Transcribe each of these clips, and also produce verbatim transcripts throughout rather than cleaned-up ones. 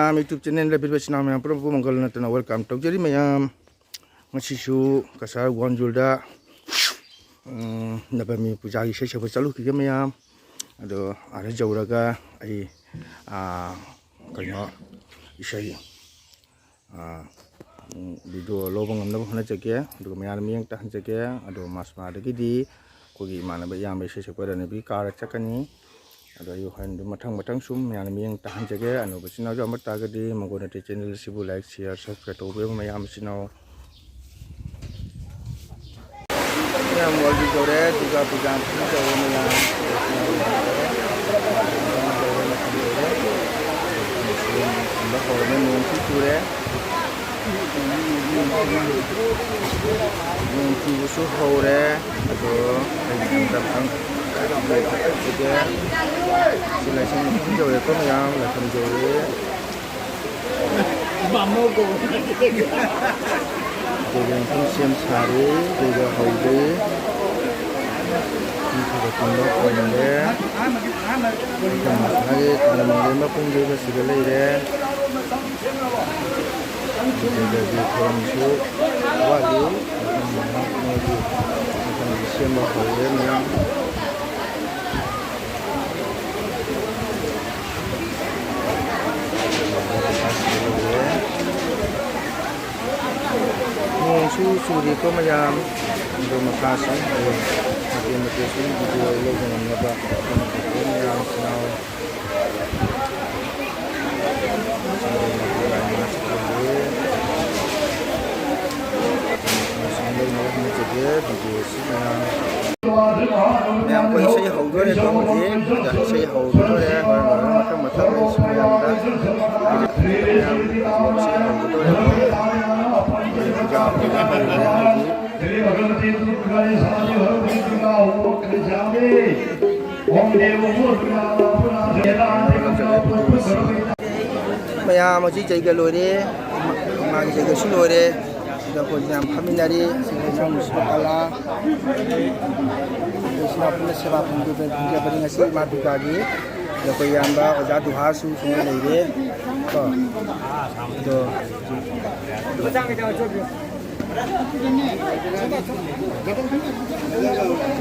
ꯃꯌꯥꯝ YouTube channel ꯂꯩꯕꯤꯔꯤꯕ ꯏꯆꯤꯟ ꯏꯅꯥꯎ ꯃꯌꯥꯝ ꯄꯨꯝꯅꯃꯛꯄꯨ ꯃꯪꯒꯜ ꯅꯠꯇꯅ welcome ꯇꯧꯖꯔꯤ ꯃꯌꯥꯝ꯫ ꯉꯁꯤꯁꯨ ꯀꯁꯥꯔ ꯒ꯭ꯋꯥꯟꯖꯨꯜꯗ, ꯎꯝ, ꯅꯕꯃꯤ ꯄꯨꯖꯥꯒꯤ ꯏꯁꯩ ꯁꯛꯄ ꯆꯠꯂꯨꯈꯤꯒꯦ ꯃꯌꯥꯝ꯫ ꯑꯗꯣ ꯑꯥꯗ ꯌꯧꯔꯒ ꯑꯩ, ꯑꯥ, ꯀꯩꯅꯣ, ꯏꯁꯩ, ꯑꯥ, ꯎꯝ, video ꯂꯧꯕ ꯉꯝꯅꯕ ꯍꯣꯠꯅꯖꯒꯦ꯫ ꯑꯗꯨꯒ ꯃꯌꯥꯝꯅ ꯃꯤꯠꯌꯦꯡ ꯇꯥꯍꯟꯖꯒꯦ꯫ ꯑꯗꯣ ꯃꯥꯁꯃꯥꯗꯒꯤꯗꯤ ꯑꯩꯈꯣꯏꯒꯤ ꯏꯃꯥꯟꯅꯕ ꯏꯌꯥꯝꯕ ꯏꯁꯩ ꯁꯛꯄ ꯔꯅꯕꯤ ꯀꯥꯔ ꯆꯠꯀꯅꯤ꯫ ꯑꯗꯣ ꯑꯩ ꯍꯣꯔꯦꯟ ꯑꯗꯨꯝ ꯃꯊꯪ ꯃꯊꯪ ꯁꯨꯝ ꯃꯌꯥꯝꯅ ꯃꯤꯠꯌꯦꯡ ꯇꯥꯍꯟꯖꯒꯦ꯫ ꯑꯅꯧꯕ ꯏꯆꯤꯟ ꯏꯅꯥꯎꯁꯨ ꯑꯃ ꯇꯥꯔꯒꯗꯤ ꯃꯪꯒꯣꯜ ꯅꯠꯇꯦ channel ꯑꯁꯤꯕꯨ like, share, subscribe ꯇꯧꯕꯤꯕ ꯃꯌꯥꯝ ꯏꯆꯤꯟ ꯏꯅꯥꯎ ꯃꯌꯥꯝ ꯋꯥꯔꯤ ꯇꯧꯔꯦ, ꯗꯨꯔꯒꯥ ꯄꯨꯖꯥ ꯑꯃ ꯇꯧꯔꯦ ꯃꯌꯥꯝ꯫ ꯇꯧꯔꯦ, ꯃꯌꯥꯝ ꯇꯧꯔꯦ꯫ ꯍꯧꯔꯦ, ꯅꯣꯡꯁꯨ ꯆꯨꯔꯦ꯫ ꯅꯣꯡ ꯆꯨꯕꯁꯨ ꯍꯧꯔꯦ꯫ ꯑꯗꯣ ꯑꯩ ꯍꯟꯗꯛꯇꯪ ꯁꯤ ꯂꯥꯏꯁꯪ ꯃꯐꯝ ꯌꯧꯔꯦꯀꯣ ꯃꯌꯥꯝ, ꯂꯥꯏꯁꯪ ꯌꯧꯔꯦ꯫ ꯑꯗꯨꯒ ꯃꯐꯝ ꯁꯦꯝ ꯁꯥꯔꯤ, ꯑꯗꯨꯒ ꯍꯧꯔꯤ꯫ ꯐꯤ ꯈꯔ ꯈꯟꯕ ꯍꯧꯔꯦ꯫ ꯃꯥꯒꯤ ꯇꯥꯅ ꯃꯪꯂꯦꯝꯕ ꯄꯨꯡ ꯌꯩꯕꯁꯤꯗ ꯂꯩꯔꯦ꯫ ꯑꯗꯨꯒ ꯊꯧꯔꯝꯁꯨ ꯋꯥꯠꯂꯤ꯫ ꯃꯐꯝ ꯃꯐꯝ ꯃꯣꯏꯒꯤ ꯃꯐꯝꯁꯤ ꯁꯦꯝꯕ ꯍꯧꯔꯦ ꯃꯌꯥꯝ꯫ ꯅꯣꯡꯁꯨ ꯆꯨꯔꯤꯀꯣ ꯃꯌꯥꯝ, ꯑꯗꯣ ꯃꯈꯥꯁꯨ ꯃꯇꯦꯛ ꯃꯇꯦꯛ ꯁꯨꯝ video ꯂꯧꯕ ꯉꯝꯅꯕ ꯃꯌꯥꯝ ꯁꯤꯅ ꯃꯌꯥꯝ ꯑꯩꯈꯣꯏ ꯏꯁꯩ ꯍꯧꯗꯣꯔꯦꯀꯣ ꯍꯧꯖꯤꯛ꯫ ꯑꯗ ꯏꯁꯩ ꯍꯧꯗꯣꯔꯦ꯫ ꯍꯣꯔꯦꯟ ꯍꯣꯔꯦꯟ ꯃꯊꯪ ꯃꯊꯪ ꯑꯩ ꯁꯨꯝ ꯃꯌꯥꯝꯗ ꯏꯁꯩ ꯍꯧꯗꯣꯔꯦꯀꯣ꯫ ꯍꯧꯖꯤꯛ ꯄꯨꯖꯥ ꯍꯧꯗꯣꯔꯦ ꯍꯧꯖꯤꯛ꯫ ꯃꯌꯥꯝ ꯍꯧꯖꯤꯛ ꯖꯩꯒ ꯂꯣꯏꯔꯦ, ꯏꯃꯥꯒꯤ ꯖꯩꯒꯁꯨ ꯂꯣꯏꯔꯦ꯫ ꯑꯗ ꯑꯩꯈꯣꯏ ꯃꯌꯥꯝ ꯐꯝꯃꯤꯟꯅꯔꯤ꯫ ꯁꯤꯗ ꯏꯅꯥꯎ ꯅꯨꯡꯁꯤꯕ ꯀꯂꯥ, ꯑꯩꯈꯣꯏ ꯏꯆꯤꯟ ꯏꯅꯥꯎ ꯄꯨꯟꯅ ꯁꯦꯕꯥ ꯐꯪꯖꯕꯅꯤ ꯉꯁꯤ ꯏꯃꯥ ꯗꯨꯔꯒꯥꯒꯤ꯫ ꯑꯩꯈꯣꯏ ꯏꯌꯥꯝꯕ ꯑꯣꯖꯥ ꯗꯨꯍꯥꯁꯨ ꯁꯣꯝꯗ ꯂꯩꯔꯦ꯫ ꯀꯣ꯫ ꯑꯗꯣ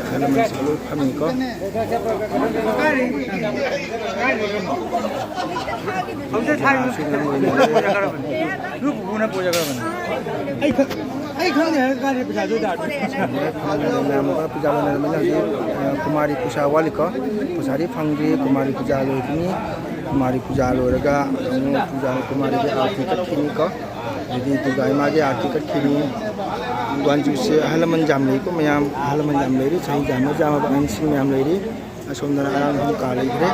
ꯑꯍꯜ ꯂꯃꯟꯁꯤꯡ ꯂꯣꯏ ꯐꯝꯃꯤꯀꯣ꯫ ꯗꯨꯍꯥꯁꯨ ꯅꯪ ꯑꯣꯏꯅ ꯂꯩꯔꯦ꯫ ꯑꯩ ꯈꯪꯗꯦ ꯍꯥꯏꯔ ꯀꯥꯟꯗ ꯄꯩꯁꯥꯗꯣ ꯇꯥꯔꯗꯤ꯫ ꯐꯝꯃꯤꯟꯅꯔꯦ ꯃꯌꯥꯝ ꯑꯃꯒ ꯄꯨꯖꯥ ꯂꯣꯏꯅꯔꯝꯃꯅꯤ꯫ ꯍꯧꯖꯤꯛ, ꯑ, ꯀꯨꯃꯥꯔꯤ ꯄꯨꯖꯥ ꯋꯥꯠꯂꯤꯀꯣ꯫ ꯄꯨꯖꯥꯔꯤ ꯐꯪꯗ꯭ꯔꯤ꯫ ꯀꯨꯃꯥꯔꯤ ꯄꯨꯖꯥ ꯂꯣꯏꯈꯤꯅꯤ꯫ ꯀꯨꯃꯥꯔꯤ ꯄꯨꯖꯥ ꯂꯣꯏꯔꯒ ꯑꯃꯨꯛ ꯄꯨꯖꯥ ꯀꯨꯃꯥꯔꯤꯒꯤ ꯑꯥꯔꯇꯤ ꯀꯠꯈꯤꯅꯤꯀꯣ꯫ ꯑꯗꯨꯗꯤ ꯗꯨꯔꯒꯥ ꯏꯃꯥꯒꯤ ꯑꯥꯔꯇꯤ ꯀꯠꯈꯤꯅꯤ꯫ ꯋꯥꯟꯖꯨꯁꯦ ꯑꯍꯜ ꯂꯃꯟ ꯌꯥꯝ ꯂꯩꯀꯣ ꯃꯌꯥꯝ꯫ ꯑꯍꯜ ꯂꯃꯟ ꯌꯥꯝ ꯂꯩꯔꯤ꯫ ꯆꯍꯤ ꯌꯥꯝꯃ ꯌꯥꯝꯃꯕ ꯑꯍꯟꯁꯤꯡ ꯃꯌꯥꯝ ꯂꯩꯔꯤ꯫ ꯑꯁꯣꯝꯗꯅ ꯑꯉꯥꯡ ꯑꯍꯨꯝ ꯀꯥ ꯂꯩꯈ꯭ꯔꯦ꯫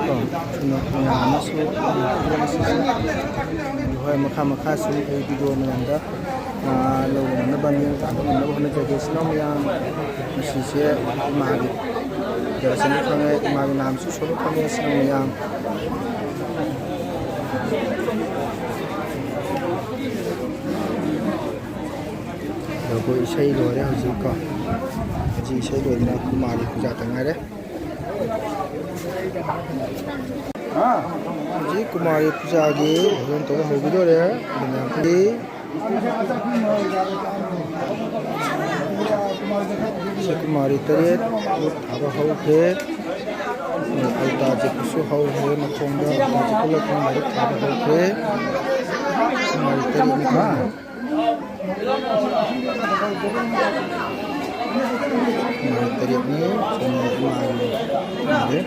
ꯀꯣ, ꯁꯣꯝꯗ ꯃꯌꯥꯝ ꯑꯃꯁꯨ, ꯍꯣꯏ, ꯃꯈꯥ ꯃꯈꯥ ꯁꯨꯝ ꯑꯩ ꯚꯤꯗꯤꯑꯣ ꯃꯌꯥꯝꯗ, ꯑꯥ, ꯂꯧꯕ ꯉꯝꯅꯕ, ꯅꯤꯌꯣꯝ ꯇꯥꯕ ꯉꯝꯅꯕ ꯍꯣꯠꯅꯖꯒꯦ꯫ ꯁꯤꯅ ꯃꯌꯥꯝ ꯉꯁꯤꯁꯦ ꯏꯃꯥꯒꯤ ꯗꯔꯁꯟ ꯐꯪꯉꯦ, ꯏꯃꯥꯒꯤ ꯅꯥꯝꯁꯨ ꯁꯣꯟꯕ ꯐꯪꯉꯦ꯫ ꯁꯤꯅ ꯃꯌꯥꯝ ꯑꯗꯨꯒ ꯏꯁꯩ ꯂꯣꯏꯔꯦ ꯍꯧꯖꯤꯛꯀꯣ꯫ ꯍꯧꯖꯤꯛ ꯏꯁꯩ ꯂꯣꯏꯗꯅ ꯀꯨꯃꯥꯔꯤ ꯄꯨꯖꯥꯇ ꯉꯥꯏꯔꯦ꯫ ꯍꯧꯖꯤꯛ ꯀꯨꯃꯥꯔꯤ ꯄꯨꯖꯥꯒꯤ ꯍꯣꯔꯦꯟ ꯇꯧꯕ ꯍꯧꯈꯤꯗꯣꯔꯦ꯫ ꯑꯗꯨꯅ ꯑꯩꯈꯣꯏꯒꯤ ꯁꯦ ꯀꯨꯃꯥꯔꯤ ꯇꯔꯦꯠ ꯊꯥꯕ ꯍꯧꯈ꯭ꯔꯦ꯫ ꯑꯜꯇꯥ ꯆꯤꯛꯄꯁꯨ ꯍꯧꯈ꯭ꯔꯦ꯫ ꯃꯈꯣꯡꯗ ꯑꯜꯇꯥ ꯆꯤꯛꯄ ꯂꯣꯏꯈ꯭ꯔꯦ꯫ ꯃꯔꯤꯛ ꯊꯥꯕ ꯍꯧꯈ꯭ꯔꯦ꯫ ꯀꯨꯃꯥꯔꯤ ꯇꯔꯦꯠꯅꯤ꯫ ꯃꯔꯤ ꯇꯔꯦꯠꯅꯤ꯫ ꯁꯣꯝꯅ ꯏꯃꯥꯒꯤ ꯃꯥꯜꯂꯦ꯫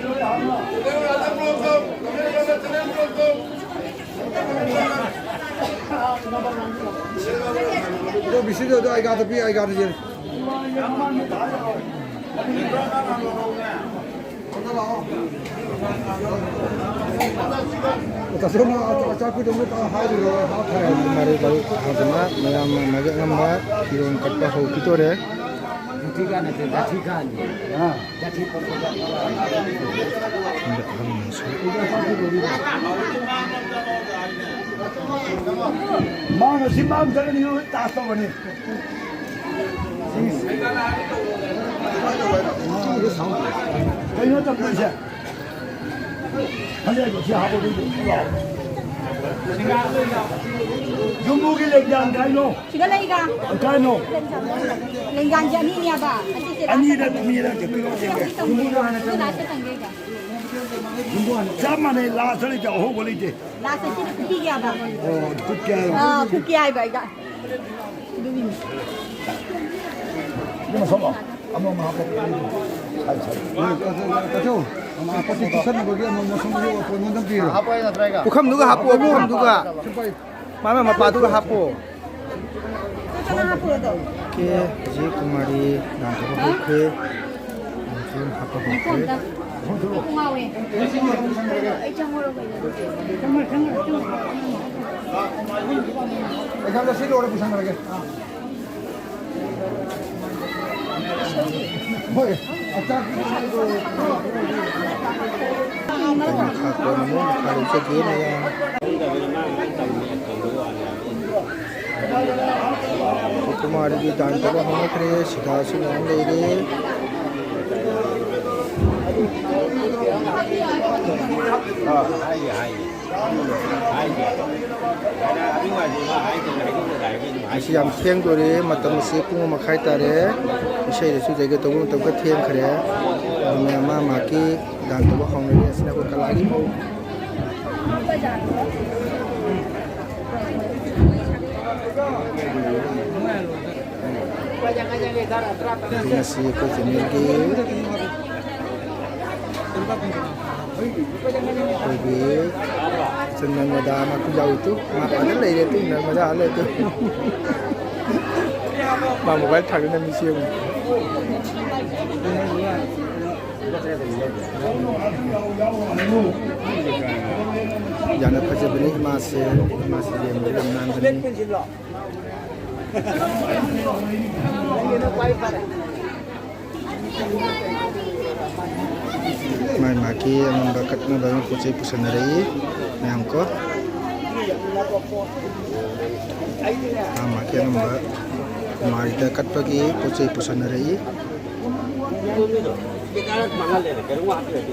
ꯑꯗꯣ ꯕꯤꯁꯤꯗꯣ ꯑꯗꯣ ꯑꯩꯒꯥꯗ ꯄꯤ, ꯑꯩꯒꯥꯗ ꯌꯦꯜ꯫ ꯃꯔꯤ ꯇꯔꯨꯛ ꯍꯥꯏꯗꯨꯅ ꯍꯥꯞꯈ꯭ꯔꯦ꯫ ꯃꯔꯤ ꯇꯔꯨꯛ ꯍꯥꯏꯗꯨꯅ ꯃꯌꯥꯝ ꯃꯥꯒꯤ ꯑꯉꯝꯕ ꯐꯤꯔꯣꯜ ꯀꯠꯄ ꯍꯧꯈꯤꯗꯣꯔꯦ꯫ ꯗꯥꯊꯤ ꯀꯥꯟꯅꯗꯦ, ꯗꯥꯊꯤ ꯀꯥꯟꯅꯗꯦ꯫ ꯑꯥ꯫ ꯗꯥꯊꯤ ꯄꯣꯠꯇꯨꯗ꯫ ꯃꯥꯅ ꯁꯤ ꯃꯥꯡ ꯆꯠꯂꯅꯤ, ꯇꯥꯁ ꯇꯧꯔꯅꯤ꯫ ꯀꯩꯅꯣ ꯇꯧꯗꯣꯏꯁꯦ? ꯐꯅꯦꯛꯇꯣ ꯁꯤ ꯍꯥꯞꯄꯗꯤ ꯑꯗꯨꯝ ꯂꯥꯎ꯫ ꯌꯨꯝꯕꯨꯒꯤ ꯂꯦꯡꯖꯥꯟ ꯀꯥꯏꯅꯣ? ꯁꯤꯗ ꯂꯩꯒ꯫ ꯀꯥꯏꯅꯣ? ꯂꯦꯡꯖꯥꯟꯁꯦ ꯑꯅꯤꯅꯦꯕ꯫ ꯑꯁꯤꯁꯦ ꯑꯅꯤꯗ ꯂꯥꯁꯇ ꯃꯤꯔ ꯆꯪꯒꯦ꯫ ꯌꯨꯝꯕꯨꯗ ꯍꯥꯟꯅ ꯆꯪꯒꯦ꯫ ꯂꯥꯁꯇ ꯆꯪꯒꯦ꯫ ꯌꯨꯝꯕꯨ ꯍꯥꯟꯅ ꯆꯞ ꯃꯥꯟꯅꯩ, ꯂꯥꯁꯇ ꯂꯩꯇꯦ, ꯑꯍꯧꯕ ꯂꯩꯇꯦ꯫ ꯂꯥꯁꯇ ꯁꯤꯗ ꯐꯨꯠꯄꯤꯒꯦꯕ꯫ ꯑꯣ, ꯐꯨꯠꯀꯦ ꯍꯥꯏꯕ꯫ ꯑꯥ, ꯐꯨꯠꯀꯦ ꯍꯥꯏꯕ ꯑꯩꯒ꯫ ꯑꯗꯨꯒꯤꯅꯤ꯫ ꯏꯕꯦꯝꯃ, ꯁꯣꯝꯂꯥꯎ꯫ ꯑꯃꯃꯝ ꯍꯥꯞꯄꯣ꯫ ꯁꯥꯏ, ꯁꯥꯏ꯫ ꯎꯝ, ꯇꯥꯆꯧ, ꯑꯃ ꯄꯣꯠꯁꯤ ꯄꯤꯁꯟꯅꯕꯒꯤ ꯑꯃꯃꯝ ꯁꯣꯝꯗ ꯄꯣꯠ ꯑꯃ ꯄꯤꯔꯣ꯫ ꯄꯨꯈꯝꯗꯨꯒ ꯍꯥꯞꯄꯣ, ꯄꯨꯈꯝꯗꯨꯒ꯫ ꯁꯨꯝ ꯄꯥꯏ꯫ ꯃꯥꯅ ꯃꯄꯥꯗꯨꯒ ꯍꯥꯞꯄꯣ꯫ ꯀꯦ ꯖꯤ ꯀꯨꯃꯥꯔꯤ ꯗꯥꯟ ꯇꯧꯕ ꯍꯧꯈ꯭ꯔꯦ꯫ ꯗꯥꯟ ꯍꯥꯞꯄ ꯍꯧꯈ꯭ꯔꯦ꯫ ꯑꯦꯛꯖꯥꯝꯗ ꯁꯤ ꯂꯣꯏꯔ ꯄꯨꯁꯟꯈ꯭ꯔꯒꯦ꯫ ꯍꯣꯏ꯫ ꯃꯈꯥ ꯀꯣꯟꯅ ꯑꯃꯨꯛ ꯃꯈꯥ ꯂꯩꯖꯒꯦ ꯃꯌꯥꯝ꯫ ꯀꯨꯃꯥꯔꯒꯤ ꯗꯥꯟ ꯇꯧꯕ ꯍꯧꯅꯈ꯭ꯔꯦ꯫ ꯁꯤꯗꯥꯁꯨ ꯃꯌꯥꯝ ꯂꯩꯔꯦ꯫ ꯑꯁꯤ ꯌꯥꯝ ꯊꯦꯡꯗꯣꯔꯦ꯫ ꯃꯇꯝ ꯑꯁꯤ ꯄꯨꯡ ꯑꯃ ꯃꯈꯥꯏ ꯇꯥꯔꯦ꯫ ꯏꯁꯩꯗꯁꯨ ꯖꯩꯒ ꯇꯧꯕ ꯃꯇꯝ ꯈꯔ ꯊꯦꯡꯈ꯭ꯔꯦ꯫ ꯑꯗꯨꯅ ꯃꯥ ꯃꯥꯒꯤ ꯗꯥꯟ ꯇꯧꯕ ꯍꯧꯅꯔꯦ꯫ ꯑꯁꯤꯅ ꯑꯩꯈꯣꯏ ꯀꯂꯥꯒꯤ ꯃꯧ꯫ ꯉꯁꯤ ꯑꯩꯈꯣꯏ ꯆꯦꯅꯦꯜꯒꯤ ꯑꯩꯈꯣꯏꯒꯤ ꯆꯟꯗꯟ ꯃꯦꯗꯥ ꯑꯃ ꯌꯥꯎꯏ ꯇꯨ, ꯃꯥ ꯑꯥꯗ ꯂꯩꯔꯦ ꯇꯨ, ꯅꯔꯃꯗꯥ ꯑꯥ ꯂꯩ ꯇꯨ꯫ ꯃꯥ ꯃꯣꯕꯥꯏꯜ ꯊꯥꯒꯠꯅ ꯃꯤ ꯁꯦꯝꯃꯤ꯫ ꯌꯥꯝꯅ ꯐꯖꯕꯅꯤ ꯏꯃꯥꯁꯦ, ꯏꯃꯥꯁꯦ ꯌꯦꯡꯕꯗ ꯌꯥꯝ ꯅꯥꯟꯕꯅꯤ꯫ ꯃꯥꯏ ꯃꯥꯒꯤ ꯑꯉꯝꯕ ꯀꯠꯅꯕ ꯄꯣꯠ ꯆꯩ ꯄꯨꯁꯟꯅꯔꯛꯏ ꯃꯌꯥꯝ ꯀꯣ꯫ ꯃꯥ ꯃꯥꯒꯤ ꯑꯉꯝꯕ ꯀꯨꯃꯥꯔꯤꯗ ꯀꯠꯄꯒꯤ ꯄꯣꯠ ꯆꯩ ꯄꯨꯁꯟꯅꯔꯛꯏ꯫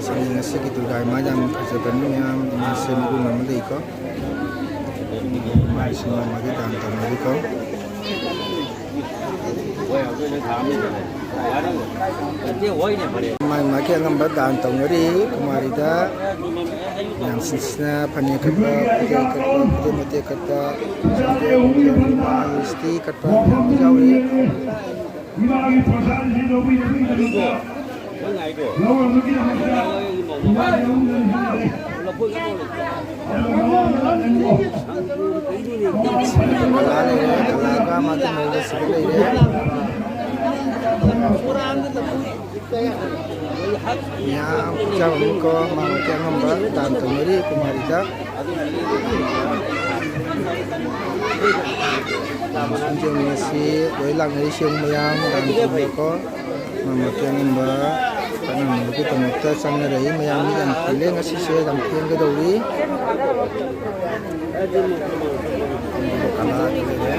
ꯁꯤꯅꯤ ꯉꯁꯤꯒꯤ ꯗꯨꯔꯒꯥ ꯏꯃꯥ ꯌꯥꯝ ꯐꯖꯕ ꯃꯤ ꯃꯌꯥꯝ ꯃꯥꯁꯦ ꯃꯒꯨꯟ ꯑꯃ ꯂꯩꯀꯣ꯫ ꯃꯥꯏꯁꯤꯅ ꯃꯥꯒꯤ ꯗꯥꯟ ꯇꯧꯅꯔꯤꯀꯣ꯫ ꯃꯥꯏ ꯃꯥꯒꯤ ꯑꯉꯝꯕ ꯗꯥꯟ ꯇꯧꯅꯔꯤ ꯀꯨꯃꯥꯔꯤꯗ꯫ ꯃꯌꯥꯝꯁꯤꯡꯁꯤꯅ ꯐꯅꯦꯛ ꯀꯠꯄ, ꯈꯨꯗꯩ ꯀꯠꯄ, ꯈꯨꯗꯩ ꯃꯇꯦꯛ ꯀꯠꯄ, ꯏꯁꯇꯤ ꯀꯠꯄ ꯃꯌꯥꯝ ꯌꯥꯎꯔꯤ꯫ ꯏꯃꯥꯒꯤ ꯄ꯭ꯔꯁꯥꯗꯁꯤ ꯂꯧꯕꯤꯅꯕꯒꯤꯗꯃꯛꯇ, ꯂꯧꯔꯝꯕꯒꯤꯗꯃꯛꯇ ꯏꯃꯥ ꯌꯥꯝꯅ ꯅꯨꯡꯉꯥꯏꯔꯦ꯫ ꯀꯂꯥ ꯂꯩꯔꯦ, ꯀꯂꯥꯒ ꯃꯥꯒꯤ ꯃꯧꯒꯁꯤꯒ ꯂꯩꯔꯦ꯫ ꯃꯌꯥꯝ ꯆꯥꯕꯀꯣ ꯃꯥꯒꯤ ꯑꯉꯝꯕ ꯗꯥꯟ ꯇꯧꯅꯔꯤ ꯀꯨꯃꯥꯔꯤꯗ꯫ ꯁꯤꯡꯖꯦꯜ ꯉꯁꯤ ꯂꯣꯏ ꯂꯥꯛꯅꯔꯤꯁꯤ ꯃꯌꯥꯝ ꯗꯥꯟ ꯇꯧꯕꯀꯣ꯫ ꯃꯃꯥ ꯀꯩꯅꯝꯕ ꯀꯠꯅꯅꯕꯒꯤꯗꯃꯛꯇ ꯆꯪꯅꯔꯛꯏ ꯃꯌꯥꯝ ꯃꯤ ꯌꯥꯝ ꯆꯤꯜꯂꯦ꯫ ꯉꯁꯤꯁꯦ ꯌꯥꯝ ꯊꯦꯡꯒꯗꯧꯔꯤ꯫ ꯀꯂꯥ ꯂꯩꯔꯦ꯫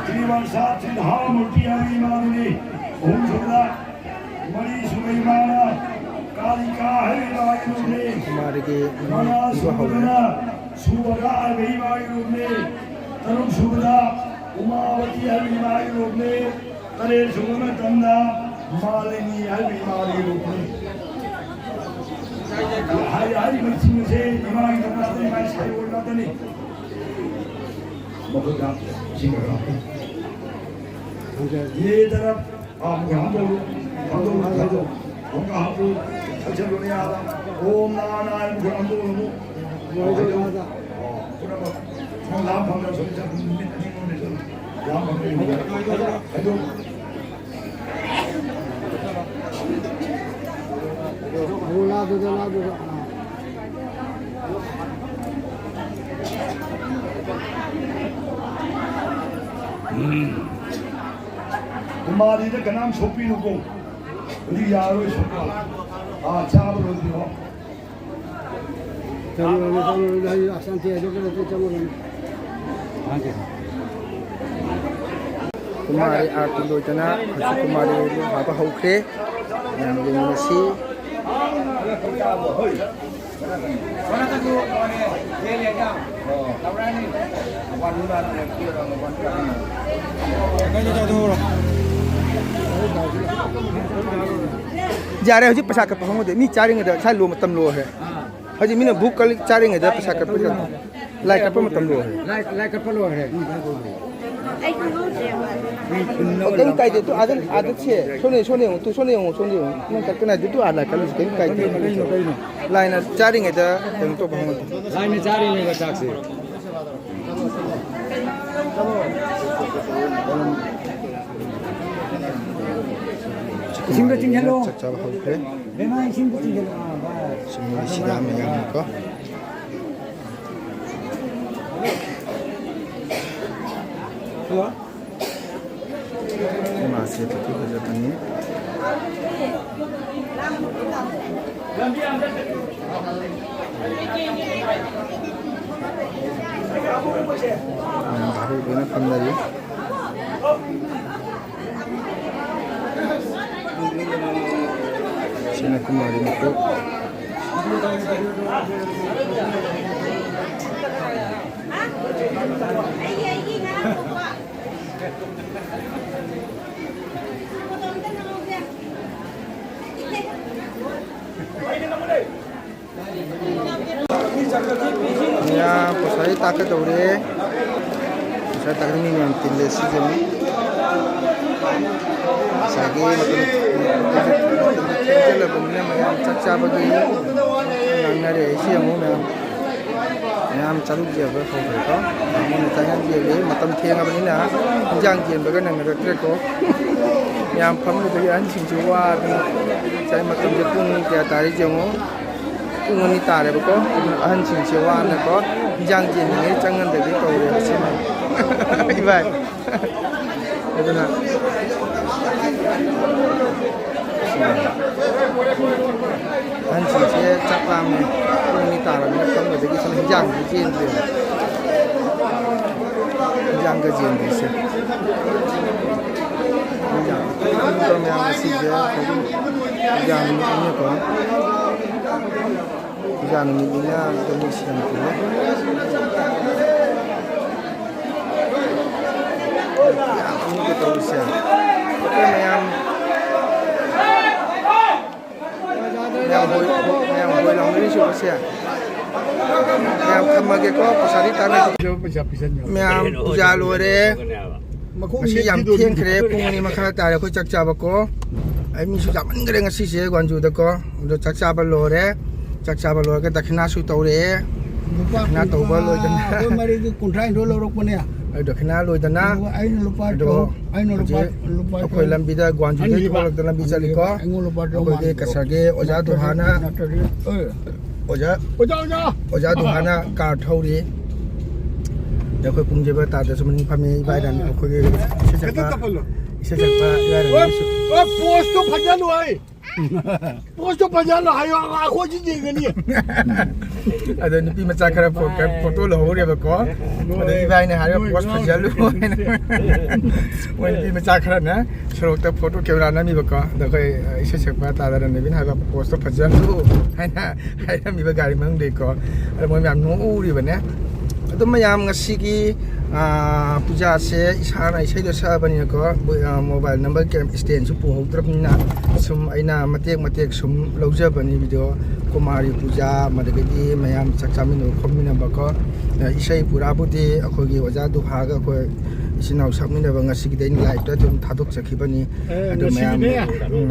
ꯁ꯭ꯔꯤꯃꯥꯟ ꯁꯥꯠ ꯁꯤꯟꯍꯥ ꯃꯨꯔꯇꯤ ꯍꯥꯏꯕ ꯏꯃꯥꯗꯨꯅꯤ꯫ ꯑꯍꯨꯝꯁꯨꯕꯗ ꯃꯔꯤꯁꯨꯕ ꯏꯃꯥꯅ ꯀꯥꯂꯤꯀꯥ ꯍꯥꯏꯕ ꯏꯃꯥꯒꯤ ꯔꯨꯞꯅꯤ꯫ ꯀꯨꯃꯥꯔꯤꯒꯤ ꯃꯉꯥꯁꯨꯕꯗꯅ ꯁꯨꯕꯒꯥ ꯍꯥꯏꯕ ꯏꯃꯥꯒꯤ ꯔꯨꯞꯅꯤ꯫ ꯇꯔꯨꯛꯁꯨꯕꯗ ꯎꯃꯥꯕꯇꯤ ꯍꯥꯏꯕ ꯏꯃꯥꯒꯤ ꯔꯨꯞꯅꯤ꯫ ꯇꯔꯦꯠꯁꯨꯕ ꯃꯇꯝꯗ ꯃꯥꯂꯤꯅꯤ ꯍꯥꯏꯕ ꯏꯃꯥꯒꯤ ꯔꯨꯞꯅꯤ꯫ ꯍꯥꯏ-, ꯍꯥꯏꯔꯤꯕꯁꯤꯡ ꯑꯁꯦ ꯏꯃꯥꯒꯤ ꯔꯨꯞ ꯉꯥꯛꯇꯅꯤ, ꯏꯃꯥꯒꯤ ꯁꯥꯏꯑꯣꯟ ꯉꯥꯛꯇꯅꯤ꯫ ꯃꯈꯨꯠꯇ ꯏꯁꯤꯡ ꯈꯔ ꯍꯥꯞꯄꯨ꯫ ꯌꯦ ꯇꯔꯞ, ꯑꯥ, ꯑꯃꯨꯛ ꯍꯥꯞꯄꯨ꯫ ꯍꯥꯞꯄꯨ, ꯍꯥꯞꯄꯨ꯫ ꯑꯃꯨꯛ ꯍꯥꯞꯄꯨ꯫ ꯊꯛꯆꯜꯂꯨꯅꯦ ꯑꯥꯗ꯫ ꯑꯣꯝ ꯅꯥꯔꯥꯌꯅ ꯑꯃꯨꯛ ꯍꯥꯞꯄꯨ ꯑꯃꯨꯛ꯫ ꯑꯣ, ꯍꯥꯏꯗꯣ꯫ ꯑꯣ, ꯄꯨꯝꯅꯃꯛ꯫ ꯅꯪ ꯂꯥꯝ ꯐꯪꯗ꯭ꯔꯁꯨ ꯆꯠ-, ꯃꯤꯠ ꯑꯅꯤ ꯄꯥꯡꯉꯦ ꯆꯠꯂꯨ꯫ ꯂꯥꯝ ꯐꯪꯗ꯭ꯔꯁꯨ꯫ ꯍꯥꯏꯗꯣ꯫ ꯑꯃꯨꯛ ꯂꯥꯗꯨꯗ, ꯂꯥꯗꯨꯗ꯫ ꯑꯥ꯫ ꯎꯝ꯫ ꯀꯨꯃꯥꯔꯤꯗ ꯀꯅꯥꯝ ꯁꯣꯛꯄꯤꯅꯨꯀꯣ꯫ ꯍꯧꯖꯤꯛ ꯌꯥꯔꯣꯏ ꯁꯣꯛꯄ꯫ ꯑꯥ, ꯆꯥꯕ ꯂꯣꯏꯗ꯭ꯔꯤꯕꯣ? ꯆꯪꯉꯨꯔꯅꯨ, ꯆꯪꯉꯨꯔꯅꯨ, ꯑꯩ ꯑꯁꯥꯟꯇꯤ ꯍꯥꯏꯗꯣꯛꯀꯅꯤ, ꯆꯪꯉꯨꯔꯅꯨ꯫ ꯀꯨꯃꯥꯔꯤ ꯑꯥꯔꯇꯤ ꯂꯣꯏꯗꯅ ꯍꯧꯖꯤꯛ ꯀꯨꯃꯥꯔꯤ ꯍꯥꯞꯄ ꯍꯧꯈ꯭ꯔꯦ꯫ ꯃꯌꯥꯝ ꯌꯦꯡꯃꯤꯟꯅꯁꯤ꯫ ꯌꯥꯔꯦ, ꯍꯧꯖꯤꯛ ꯄꯩꯁꯥ ꯀꯛꯄ ꯈꯪꯍꯧꯗꯦ꯫ ꯃꯤ ꯆꯥꯔꯤꯉꯩꯗ ꯉꯁꯥꯏ ꯂꯣ-, ꯃꯇꯝ ꯂꯣꯏꯈ꯭ꯔꯦ꯫ ꯍꯧꯖꯤꯛ ꯃꯤꯅ ꯚꯨꯛ ꯀꯂꯤꯛ ꯆꯥꯔꯤꯉꯩꯗ ꯄꯩꯁꯥ ꯀꯛꯄ ꯆꯠꯂꯣ꯫ ꯂꯥꯏ ꯀꯠꯄ ꯃꯇꯝ ꯂꯣꯏꯔꯦ꯫ ꯂꯥꯏ, ꯂꯥꯏ ꯀꯠꯄ ꯂꯣꯏꯔꯦ꯫ ꯑꯩ ꯈꯪꯍꯧꯗ꯭ꯔꯦꯕ꯫ ꯑꯣ, ꯀꯩꯝ ꯀꯥꯏꯗꯦ꯫ ꯇꯨ ꯑꯥꯗ, ꯑꯥꯗ ꯁꯦ, ꯁꯣꯝꯗ ꯌꯦꯡꯉꯨ, ꯁꯣꯝꯗ ꯌꯦꯡꯉꯨ, ꯇꯨ ꯁꯣꯝꯗ ꯌꯦꯡꯉꯨ, ꯁꯣꯝꯗ ꯌꯦꯡꯉꯨ꯫ ꯅꯪ ꯀꯛꯄ ꯅꯥꯏꯗꯦ, ꯇꯨ ꯑꯥ ꯂꯥꯏ ꯀꯠꯂꯨꯁꯤ, ꯀꯩꯝ ꯀꯥꯏꯗꯦ꯫ ꯀꯩꯅꯣ, ꯀꯩꯅꯣ, ꯀꯩꯅꯣ? ꯂꯥꯏꯅ ꯆꯥꯔꯤꯉꯩꯗ ꯀꯩꯅꯣ ꯇꯧꯕ ꯍꯧꯅꯗꯦ꯫ ꯂꯥꯏꯅ ꯆꯥꯔꯤꯉꯩꯗ ꯆꯥꯛꯁꯦ꯫ ꯏꯁꯤꯡꯗ ꯆꯤꯡꯁꯤꯜꯂꯣ꯫ ꯆꯥꯛ ꯆꯥꯕ ꯍꯧꯈ꯭ꯔꯦ꯫ ꯕꯦꯝꯃ, ꯏꯁꯤꯡꯗ ꯆꯤꯡꯁꯤꯜꯂꯣ꯫ ꯑꯥ, ꯕꯁ꯫ ꯁꯤꯃꯨꯂꯤꯁꯤꯗ ꯃꯌꯥꯝꯅꯀꯣ꯫ ꯍꯜꯂꯣ꯫ ꯏꯃꯥꯁꯦ ꯐꯖ ꯐꯖꯕꯅꯤ꯫ ꯃꯌꯥꯝ ꯚꯥꯔꯨ ꯂꯣꯏꯅ ꯐꯝꯅꯔꯤ꯫ ꯁꯤꯅ ꯀꯨꯃꯥꯔꯤ ꯃꯀꯣꯛ꯫ ꯃꯌꯥꯝ ꯄꯩꯁꯥꯗꯤ ꯇꯥꯛꯀꯗꯧꯔꯦ꯫ ꯄꯩꯁꯥ ꯇꯥꯛꯅꯤꯡꯉꯤ ꯃꯌꯥꯝ ꯇꯤꯜꯂꯦ ꯁꯤꯁꯦ ꯑꯃꯨꯛ꯫ ꯉꯁꯥꯏꯒꯤ ꯃꯇꯝ ꯊꯦꯡꯖꯤꯜꯂꯕꯅꯤꯅ ꯃꯌꯥꯝ ꯆꯥꯛ ꯆꯥꯕꯒꯤ ꯉꯥꯡꯅꯔꯦ꯫ ꯑꯩꯁꯤ ꯌꯦꯡꯉꯨ ꯃꯌꯥꯝ꯫ ꯃꯌꯥꯝ ꯆꯥꯔꯨꯛ ꯌꯦꯟꯕ ꯍꯧꯈ꯭ꯔꯦꯀꯣ꯫ ꯕꯥꯃꯣꯟꯅ ꯆꯥꯛ ꯌꯦꯟ ꯌꯦꯜꯂꯤ꯫ ꯃꯇꯝ ꯊꯦꯡꯉꯕꯅꯤꯅ ꯏꯟꯖꯥꯡ ꯌꯦꯟꯕꯒ ꯅꯪꯅꯔꯛꯇ꯭ꯔꯦꯀꯣ꯫ ꯃꯌꯥꯝ ꯐꯝꯂꯨꯕꯒꯤ ꯑꯍꯟꯁꯤꯡꯁꯨ ꯋꯥꯗꯅ ꯉꯁꯥꯏ ꯃꯇꯝꯁꯦ ꯄꯨꯡ ꯀꯌꯥ ꯇꯥꯔꯤ ꯌꯦꯡꯉꯨ꯫ ꯄꯨꯡ ꯑꯅꯤ ꯇꯥꯔꯦꯕꯀꯣ꯫ ꯑꯗꯨꯅ ꯑꯍꯟꯁꯤꯡꯁꯦ ꯋꯥꯅꯀꯣ ꯏꯟꯖꯥꯡ ꯌꯦꯟꯅꯤꯡꯉꯩ ꯆꯪꯍꯟꯗꯕꯤ ꯇꯧꯔꯦ ꯁꯤꯃ꯫ ꯏꯕꯥꯏ꯫ ꯑꯗꯨꯅ ꯑꯍꯟꯁꯤꯡꯁꯦ ꯆꯥꯛ ꯂꯥꯝꯃꯦ꯫ ꯄꯨꯡ ꯑꯅꯤ ꯇꯥꯔꯕꯅꯤꯅ ꯐꯝꯕꯗꯒꯤ ꯁꯨꯝ ꯍꯤꯟꯖꯥꯡꯁꯤ ꯆꯦꯟꯗ꯭ꯔꯦꯕ꯫ ꯍꯤꯟꯖꯥꯡꯒ ꯆꯦꯟꯗ꯭ꯔꯤꯁꯦ꯫ ꯍꯤꯟꯖꯥꯡ ꯃꯌꯥꯝ ꯑꯁꯤꯁꯦ ꯍꯤꯟꯖꯥꯡ ꯅꯨꯃꯤꯠꯅꯤꯅꯀꯣ꯫ ꯄꯨꯖꯥ ꯅꯨꯃꯤꯠꯅꯤꯅ ꯑꯗꯨꯝ ꯁꯦꯝ ꯇꯧꯋꯦ꯫ ꯌꯥꯝ ꯇꯧꯔꯤꯁꯦ꯫ ꯑꯩꯈꯣꯏ ꯃꯌꯥꯝ, ꯃꯌꯥꯝ ꯍꯣꯏ, ꯃꯌꯥꯝ ꯍꯣꯏ ꯂꯥꯎꯅꯔꯤꯁꯦ꯫ ꯃꯌꯥꯝ ꯊꯝꯃꯒꯦꯀꯣ, ꯄꯩꯁꯥꯗꯤ ꯇꯥꯟꯅꯁꯤ꯫ ꯃꯌꯥꯝ ꯄꯨꯖꯥ ꯂꯣꯏꯔꯦ꯫ ꯉꯁꯤ ꯌꯥꯝ ꯊꯦꯡꯈ꯭ꯔꯦ, ꯄꯨꯡ ꯑꯅꯤ ꯃꯈꯥꯏ ꯇꯥꯔꯦ ꯑꯩꯈꯣꯏ ꯆꯥꯛ ꯆꯥꯕꯀꯣ꯫ ꯑꯩ ꯃꯤꯁꯨ ꯌꯥꯝꯃꯟꯈ꯭ꯔꯦ ꯉꯁꯤꯁꯦ ꯒ꯭ꯋꯥꯟꯖꯨꯗꯀꯣ꯫ ꯑꯗꯣ ꯆꯥꯛ ꯆꯥꯕ ꯂꯣꯏꯔꯦ꯫ ꯆꯥꯛ ꯆꯥꯕ ꯂꯣꯏꯔꯒ ꯗꯈꯤꯅꯥꯁꯨ ꯇꯧꯔꯛꯑꯦ꯫ ꯂꯨꯄꯥ ꯗꯈꯤꯅꯥ ꯇꯧꯕ ꯀꯨꯟꯊ꯭ꯔꯥ, ꯂꯣꯏꯗꯅ꯫ ꯑꯩꯈꯣꯏ ꯃꯔꯤꯗꯤ ꯀꯨꯟꯊ꯭ꯔꯥ ꯍꯨꯝꯗꯣꯏ ꯂꯧꯔꯛꯄꯅꯦ꯫ ꯑꯗꯣ ꯗꯈꯤꯅꯥ ꯂꯣꯏꯗꯅ꯫ ꯑꯗꯨꯒ ꯑꯩꯅ ꯂꯨꯄꯥ ꯑꯗꯣ ꯆꯍꯨꯝ, ꯑꯩꯅ ꯂꯨꯄꯥ ꯍꯧꯖꯤꯛ ꯆꯍꯨꯝ꯫ ꯑꯩꯈꯣꯏ ꯂꯝꯕꯤꯗ ꯒ꯭ꯋꯥꯟꯖꯨꯗꯒꯤ ꯑꯅꯤꯕ꯫ ꯊꯣꯛꯂꯛꯇ ꯂꯝꯕꯤ ꯆꯠꯂꯤꯀꯣ꯫ ꯑꯩꯉꯣꯟꯗ ꯂꯨꯄꯥ ꯆꯍꯨꯝ ꯑꯩꯈꯣꯏꯒꯤ ꯃꯥꯡꯉꯤꯗꯣ꯫ ꯀꯁꯥꯔꯒꯤ ꯑꯣꯖꯥ ꯅꯠꯇ꯭ꯔꯗꯤ, ꯗꯨꯍꯥꯅ, ꯅꯠꯇ꯭ꯔꯗꯤ, ꯑꯦ꯫ ꯑꯣꯖꯥ, ꯑꯣꯖꯥ, ꯑꯣꯖꯥ꯫ ꯑꯣꯖꯥ ꯗꯨꯍꯥꯅ ꯀꯥꯔ ꯊꯧꯔꯤ꯫ ꯑꯗ ꯑꯩꯈꯣꯏ ꯄꯨꯡꯁꯦ ꯕꯥꯔꯣ ꯇꯥꯗꯁꯨ ꯃꯅꯤꯡ ꯐꯝꯃꯤ ꯏꯕꯥꯏꯗꯅ ꯑꯩꯈꯣꯏꯒꯤ ꯏꯁꯩ ꯁꯛꯄ, ꯈꯤꯇꯪ ꯇꯞꯍꯜꯂꯣ꯫ ꯏꯁꯩ ꯁꯛꯄ ꯏꯕꯥꯏꯗꯅ ꯑꯣ, ꯑꯣ, ꯄꯣꯁꯇꯣ ꯐꯖꯅ ꯍꯥꯏ꯫ ꯄꯣꯁꯇꯣ ꯐꯖꯅ ꯍꯥꯏꯌꯣ, ꯑꯩꯈꯣꯏꯁꯨ ꯌꯦꯡꯒꯅꯤ꯫ ꯑꯗꯣ ꯅꯨꯄꯤ ꯃꯆꯥ ꯈꯔ ꯐꯣ-, ꯈꯔ ꯐꯣꯇꯣ ꯂꯧꯍꯧꯔꯦꯕꯀꯣ꯫ ꯑꯗꯣ ꯏꯕꯥꯏꯅ ꯍꯥꯏꯔꯦ, "ꯄꯣꯁ ꯐꯖꯍꯜꯂꯨ" ꯍꯥꯏꯅ꯫ ꯃꯣꯏ ꯅꯨꯄꯤ ꯃꯆꯥ ꯈꯔꯅ ꯁꯣꯔꯣꯛꯇ ꯐꯣꯇꯣ ꯀꯦꯃꯦꯔꯥ ꯅꯝꯃꯤꯕꯀꯣ꯫ ꯑꯗꯣ ꯑꯩꯈꯣꯏ, ꯑ, ꯏꯁꯩ ꯁꯛꯄ ꯇꯥꯗ ꯔꯟꯗꯕꯤꯅ ꯍꯥꯏꯕ, "ꯄꯣꯁꯇꯣ ꯐꯖꯍꯜꯂꯨ" ꯍꯥꯏꯅ ꯍꯥꯏꯔꯝꯃꯤꯕ ꯒꯥꯔꯤ ꯃꯅꯨꯡꯗꯒꯤꯀꯣ꯫ ꯑꯗꯣ ꯃꯣꯏ ꯃꯌꯥꯝ ꯅꯣꯛꯎꯔꯤꯕꯅꯦ꯫ ꯑꯗꯣ ꯃꯌꯥꯝ ꯉꯁꯤꯒꯤ, ꯑ, ꯄꯨꯖꯥꯁꯦ ꯏꯁꯥꯅ ꯏꯁꯩꯗꯣ ꯁꯛꯑꯕꯅꯤꯅꯀꯣ, ꯕꯨ-, ꯑ, ꯃꯣꯕꯥꯏꯜ ꯅꯝꯕꯔ ꯀꯦꯝ-, ꯏꯁꯇꯦꯟꯁꯨ ꯄꯨꯍꯧꯗ꯭ꯔꯕꯅꯤꯅ ꯁꯨꯝ ꯑꯩꯅ ꯃꯇꯦꯛ ꯃꯇꯦꯛ ꯁꯨꯝ ꯂꯧꯖꯕꯅꯤ ꯚꯤꯗꯤꯑꯣ꯫ ꯀꯨꯃꯥꯔꯤ ꯄꯨꯖꯥ, ꯃꯗꯒꯤꯗꯤ ꯃꯌꯥꯝ ꯆꯥꯛ ꯆꯥꯃꯤꯟꯅꯕ ꯈꯣꯠꯃꯤꯟꯅꯕꯀꯣ꯫ ꯑ, ꯏꯁꯩ ꯄꯨꯔꯥꯕꯨꯗꯤ ꯑꯩꯈꯣꯏꯒꯤ ꯑꯣꯖꯥ ꯗꯨꯍꯥꯒ ꯑꯩꯈꯣꯏ ꯏꯆꯤꯟ ꯏꯅꯥꯎ ꯁꯛꯃꯤꯟꯅꯕ ꯉꯁꯤꯒꯤꯗꯤ ꯑꯩꯅ ꯂꯥꯏꯞꯇ ꯑꯗꯨꯝ ꯊꯥꯗꯣꯛꯆꯈꯤꯕꯅꯤ꯫ ꯑꯦ, ꯑꯗꯨ ꯃꯌꯥꯝ, ꯉꯁꯤꯒꯤꯅꯦ꯫ ꯎꯝ,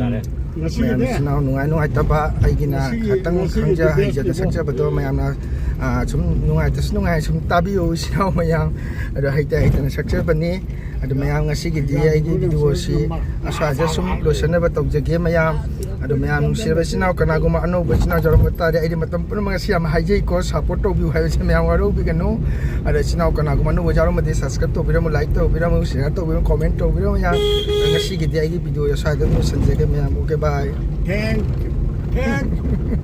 ꯉꯁꯤꯒꯤꯅꯦ꯫ ꯃꯌꯥꯝ ꯏꯆꯤꯟ ꯏꯅꯥꯎ ꯅꯨꯡꯉꯥꯏ ꯅꯨꯡꯉꯥꯏꯇꯕ ꯑꯩꯒꯤꯅ ꯉꯁꯤꯒꯤ, ꯈꯇꯪ ꯉꯁꯤꯒꯤ ꯈꯪꯖ ꯕꯤꯗꯤꯑꯣ ꯍꯩꯖꯗ ꯀ꯭ꯂꯤꯞ ꯑꯃ꯫ ꯁꯛꯆꯕꯗꯣ ꯃꯌꯥꯝꯅ, ꯑ, ꯁꯨꯝ ꯅꯨꯡꯉꯥꯏꯇꯁꯨ ꯅꯨꯡꯉꯥꯏ ꯁꯨꯝ ꯇꯥꯕꯤꯌꯨ ꯏꯆꯤꯟ ꯏꯅꯥꯎ ꯃꯌꯥꯝ꯫ ꯑꯗꯣ ꯍꯩꯇ ꯍꯩꯇꯅ ꯁꯛꯆꯕꯅꯤ꯫ ꯑꯗꯣ ꯃꯌꯥꯝ ꯉꯁꯤꯒꯤꯗꯤ ꯑꯩꯒꯤ ꯚꯤꯗꯤꯑꯣꯁꯤ ꯑꯁ꯭ꯋꯥꯏꯗ ꯁꯨꯝ ꯂꯣꯏꯁꯤꯟꯅꯕ ꯇꯧꯖꯒꯦ ꯃꯌꯥꯝ꯫ ꯑꯗꯣ ꯃꯌꯥꯝ ꯅꯨꯡꯁꯤꯔꯕ ꯏꯆꯤꯟ ꯏꯅꯥꯎ ꯀꯅꯥꯒꯨꯝꯕ ꯑꯅꯧꯕ ꯏꯆꯤꯟ ꯏꯅꯥꯎ ꯌꯥꯎꯔꯝꯕ ꯇꯥꯔꯗꯤ ꯑꯩꯗꯤ ꯃꯇꯝ ꯄꯨꯝꯅꯃꯛ ꯉꯁꯤ ꯌꯥꯝ ꯍꯥꯏꯖꯩꯀꯣ, ꯁꯞꯄꯣꯔꯠ ꯇꯧꯕꯤꯌꯨ ꯍꯥꯏꯕꯁꯦ ꯃꯌꯥꯝ ꯋꯥꯔꯧꯕꯤꯒꯅꯨ꯫ ꯑꯗꯣ ꯏꯆꯤꯟ ꯏꯅꯥꯎ ꯀꯅꯥꯒꯨꯝꯕ ꯑꯅꯧꯕ ꯌꯥꯎꯔꯝꯃꯗꯤ subscribe ꯇꯧꯕꯤꯔꯝꯃꯨ, like ꯇꯧꯕꯤꯔꯝꯃꯨ, share ꯇꯧꯕꯤꯔꯝꯃꯨ, comment ꯇꯧꯕꯤꯔꯝꯃꯨ ꯃꯌꯥꯝ꯫ ꯉꯁꯤꯒꯤꯗꯤ ꯑꯩꯒꯤ ꯚꯤꯗꯤꯑꯣ ꯁ꯭ꯋꯥꯏꯗ ꯑꯗꯨꯝ ꯂꯣꯏꯁꯤꯟꯖꯒꯦ ꯃꯌꯥꯝ꯫ OK, Bye. Thank you. Thank you.